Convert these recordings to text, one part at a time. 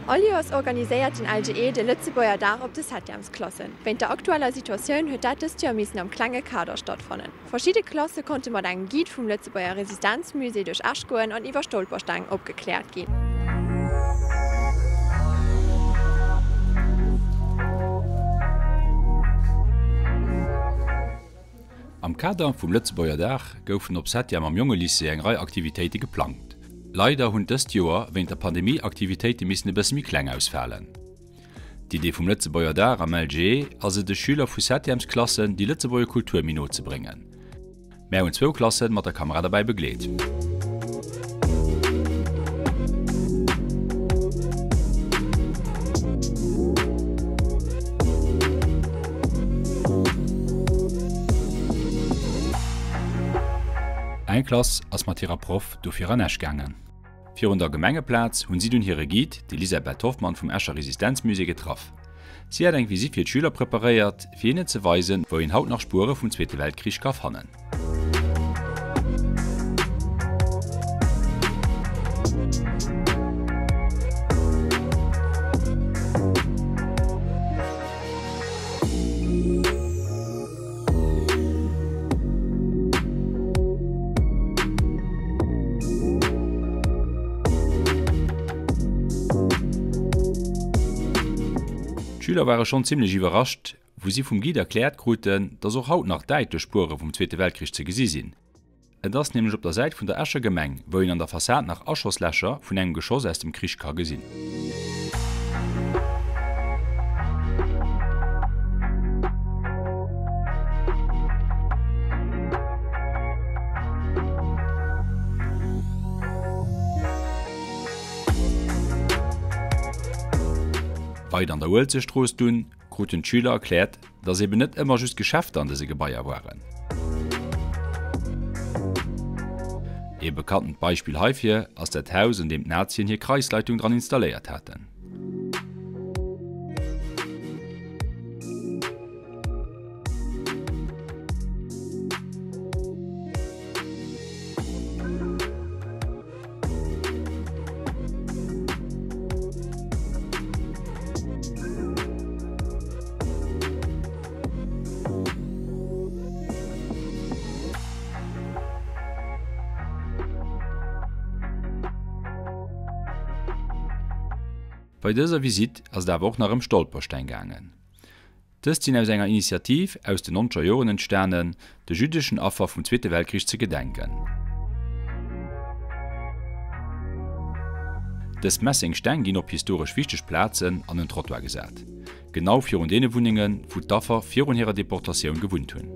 All Joers organiséiert den LGE de Lëtzebuerger Dag op de Septièmesklassen. Wéint der aktueller Situatioun huet dat dëst Joer missen am klenge Kader stattfannen. Verschidde Klasse konnte mat engem Guide vum Lëtzebuerger Resistenzmusée duerch Esch goen an iwwer Stolpersteng opgekläert ginn. Am Kader vum Lëtzebuerger Dag goufen op Septième am Jongelycée eng Rei Aktivitéite geplangt. Leider hunn dëst Joer wéint der Pandemie Aktivitéite missen e bësse méi kleng ausfalen. D'Idee vum Lëtzebuerger Dag am LGE ass et de Schüler vu Septièmesklassen déi Lëtzebuerger Kultur méi no ze bréngen. Mär hunn zwou Klassen mat der Kamera derbäi begleet. Eng Klass ass mat hirer Proff dofir an Esch gaangen. Virun der Gemengeplaz hunn si dunn hire Guide, d'Elisabeth Hoffmann vum Escher Resistenzmusée getraff. Si hat eng Visitt fir d'Schüler preparéiert, fir hinnen ze weisen, wou een haut nach Spuere vum Zweete Weltkrich ka fannen. D'Schüler ware schonn zimmlech iwwerrascht, wou si vum Guide erkläert kruten, dass och haut nach däitlech Spuere vum Zweete Weltkrich ze gesi sinn. Et ass nämlech op der Säit vun der Escher Gemeng, wou een an der Fassad nach Aschosslächer vun engem Geschoss aus dem Krich ka gesinn. Weider an der Uelzechtstrooss dunn kruten d'Schüler erkläert, dass eben net ëmmer just Geschäfter an dëse Gebaier waren. Ee bekanntent Beispill heifir ass dat Haus, an deem d'Nazien hir Kreisleitung dran installéiert haten. Bei dëser Visitt ass et awer och nach ëm Stolpersteng gaangen. Dëst sinn aus enger Initiativ aus den nonzeger Joren entstanen, de jüddeschen Affer vum Zweete Weltkrich ze gedenken. Dës messeng Steng ginn op historesch wichteg Plazen an en Trottoir gesat, genau virun deene Wunnengen, wou d'Affer virun hirer Deportatioun gewunnt hunn.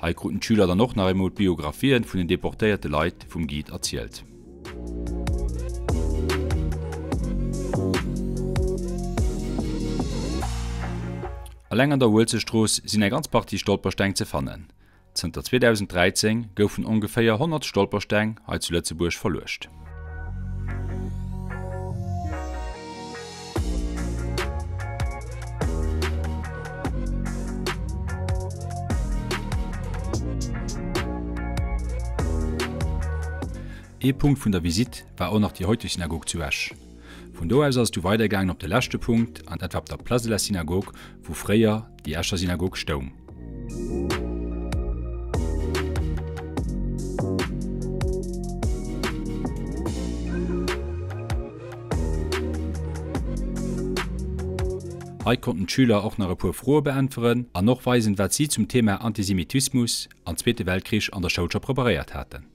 Hei kruten d'Schüler dann och nach eemol d'Biographien vun den deportéierte Leit vum Guide erzielt. Alleng an der Uelzechtstrooss sinn eng ganz Partie Stolpersteng ze fannen. Zënter 2013 goufen ongeféier 100 Stolpersteng hei zu Lëtzebuerg verluecht. Ee Punkt vun der Visitt war och nach déi heuteg Synagog zu Esch. Vun do aus ass et du weidergaangen op de leschte Punkt, an dat war op der Place de la Synagogue, wou fréier déi Escher Synagog stoung. Hei konnten d'Schüler och nach e puer Froe beäntweren an och weisen, wat si zum Thema Antisemitismus an Zweete Weltkrich an der Schoul scho preparéiert haten.